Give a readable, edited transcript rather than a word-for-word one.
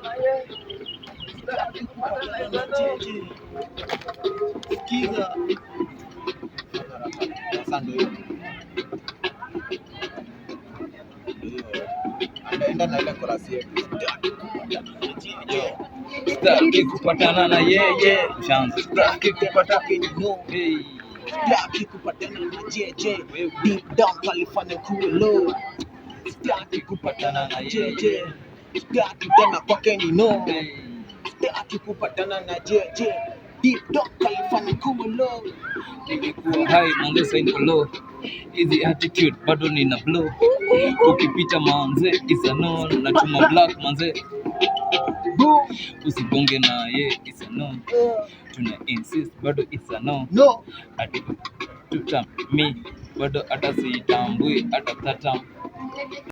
na yeye. Sitaki kupatana na JJ. Sikiza. Sasa ndio hiyo. Ndio hiyo. Enda na ile chorus yetu. Sitaki kupatana na JJ. Sitaki kupatana na yeye. Ushaanza. Sitaki kupata no. Hey. Sitaki kupatana na JJ. Deep down California cool low. Sitaki kupatana na JJ. Sitaki tena kwake ni no. Hey. Sitaki kupatana na JJ. Deep down California cool low. Nilikuwa high manze, sasa niko low. Hizi attitude bado nina blow. Ukipita manze is a no, natuma black manze. Boom. Usibonge na ye is a no. Tuna insist bado it's a no. No. Ati tuta mi bado hata sitambui hata tatam.